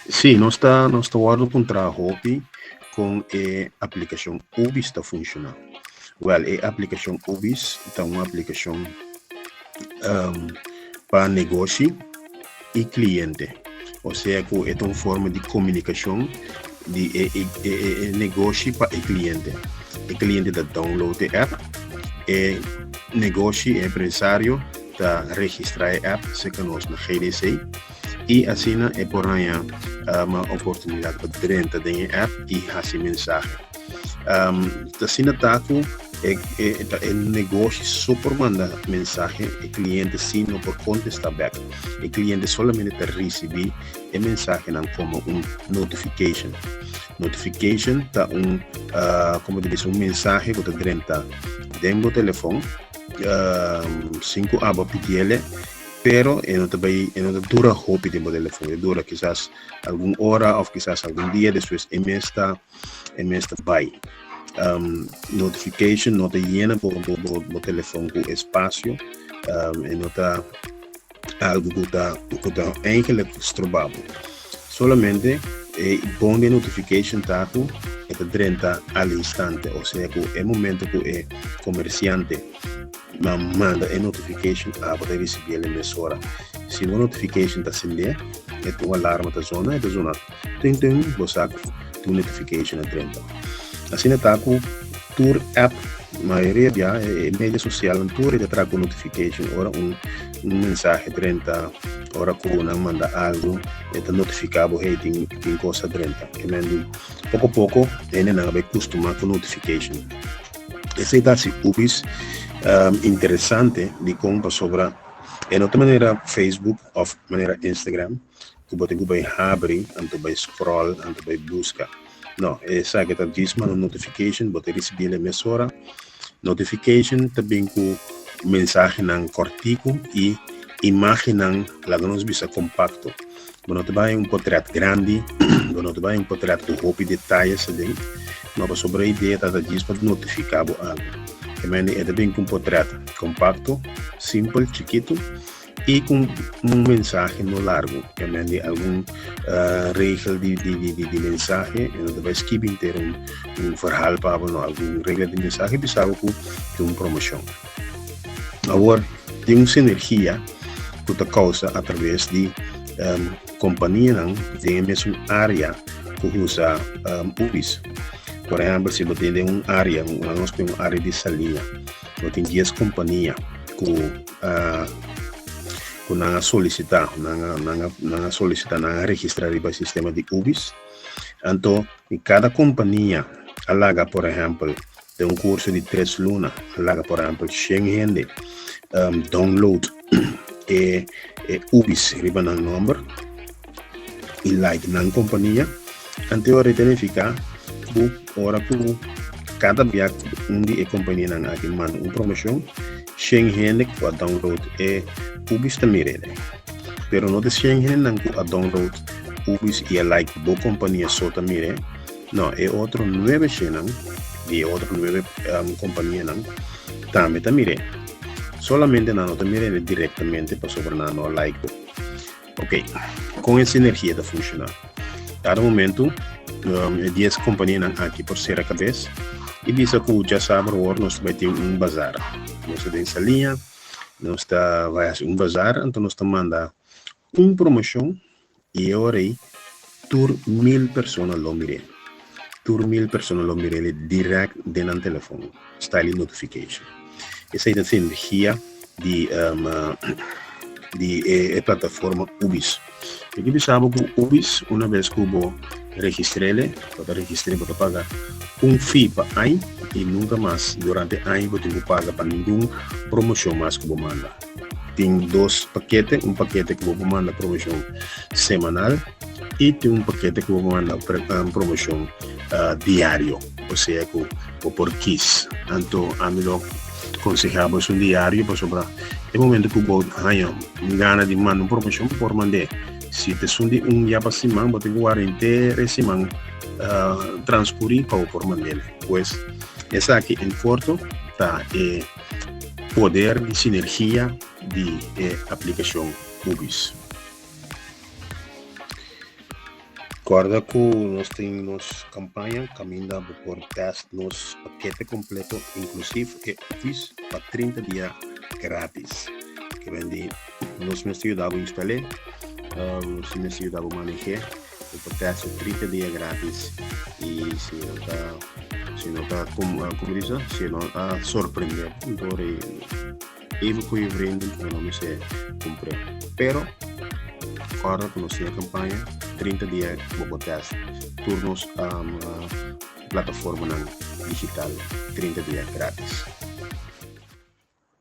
Sí, nos ta nos ta wòrdu puntrá hopi kon e aplikashon Ubis ta funshoná. Wèl, e aplikashon Ubis ta un aplikashon pa negoshi i kliente. Osea ku e ta un forma di komunikashon di e e negoshi pa e kliente. E kliente ta download e app, e negoshi, e empresario ta registrá e app serka nos na GDC i asina e por haña oportunidat pa drenta den e app i hasi mensahe. Asina ta ku e ta e negoshi so por manda mensahe, e kliente si no por kontestá bèk. E kliente solamente ta risibí e mensahenan komo un notification. Notification ta un, komo ta bisa, un mensahe ku ta drenta den bo telefòn sin ku abo a pidiele. Pero e no ta bai, e no ta dura hopi den bo telefon. E dura kisas algun ora of kisas algun dia, despues e mes ta, e mes ta bai. Um, notification no ta yena bo, bo, bo, bo telefon ku espasio. Um, e no ta algo ku ta, ku ta eigenlijk stroba bo. Solamente e bon di notification ta ku e ta drenta al instante, osea ku e momento ku e komersiante Nan manda e notification, abo ta ricibi el e mesora. Si bo notification ta sende, e ta un alarma ta zona, e ta zona ting ting, bo sa cu tu notification a drenta. Asina ta cu tur app, mayoria bia e media socialnan tur e ta traha cu notification. Ora un un mensahe drenta, ora cu nan manda algo, e ta notifica bo, hey, tin tin cos a drenta. Ke men di poco poco hendenan a bay custuma cu notification. Esei ta hasi Ubis interesante dikon pasobra e no ta manera Facebook òf manera Instagram ku bo tin ku bai habri anto bai scroll anto bai buska. No, esaki ta djis manda un notification bo ta risibí el mesora. Notification ta bin ku mensahenan kòrtiku i imágennan laga nos bisa kompakto. Bo no ta bai un potret grandi, bo no ta bai un potret ku hopi detayes aden, no pasobra e idea ta ta djis pa notifiká bo algu. E mende e ta bin ku un potret kompakto, simpel, chikitu i ku un mensahe no largu. E mende algun regel di di mensahe, e no ta bai skibi henter un un verhaal pa bo, no, algun regla di mensahe bisa bo ku tin un promoshon. Awor tin un sinergia ku ta kousa atraves di kompanianan den e mesun área ku usa Ubis. Por ehèmpel, si bo tin den un área, nos tin un área di Saliña, bo tin dies kompania ku ku nan a solisitá, nan a nan a solisitá, nan a registrá riba e sistema di Ubis. Anto kada kompania a laga, por ehèmpel, Den un kurso di tres luna a laga por ehèmpel shen hende download e e ubis riba nan nòmber i like nan kompania. Anto ora ta nifiká ku ora ku kada bia ku un di e kompanianan aki manda un promoshon, shen hende ku a download e ubis ta mira e. Pero no ta shen hendenan ku a download ubis i a like bo kompania so ta mira e. No, e otro nuebe shenan di e otro nuebe kompanianan tambe ta mir'é. Solamente nan no ta mir'é direktamente pasobra nan no like bo. Ok, kon e sinergia ta funshoná? Kada momentu e dies kompanianan aki por sera kabes i bisa ku djasabra awor nos ta bai tin un bazar. Nos ta den Saliña, nos ta bai hasi un bazar, anto nos ta manda un promoshon I e ora ei tur mil persona lo mir'é. Tur mil persona lo mir'é dirèkt den nan telefòn, style di notification. Esei ta sinergia di di e plataforma Ubis. Mi ke bisa bo ku Ubis una bes ku bo registr'el, bo ta registr'é bo ta paga un fee pa aña i nunka mas durante aña bo tin ku paga pa ningun promoshon mas ku bo manda. Tin dos pakete, un pakete ku bo por manda promoshon semanal i tin un pakete ku bo por manda promoshon diario, osea ku bo por kis. Anto ami lo konsehá bo esun diario pasobra e momento ku bo haña gana di manda un promoshon bo por mand'é. Si ta esun di un dia pa siman bo tin ku warda henter e siman transkurí pa bo por mand'é. Pues esaki en korto ta e Poder di sinergia di e aplikashon Ubis. Korda ku nos tin nos kampaña kaminda bo por test nos pakete kompleto, inklusive e Office, pa 30 dia gratis. Ke men di nos mester yuda bo instal'é, nos mester yuda bo maneh'é, bo por test 30 dia gratis i si no ta, komo bisa, si no a sorprendé dor even ku je vrienden ku no mester kumpr'é. Pero korda ku nos tin e kampaña 30 dia, bo por test tur nos plataformanan digital 30 dia gratis.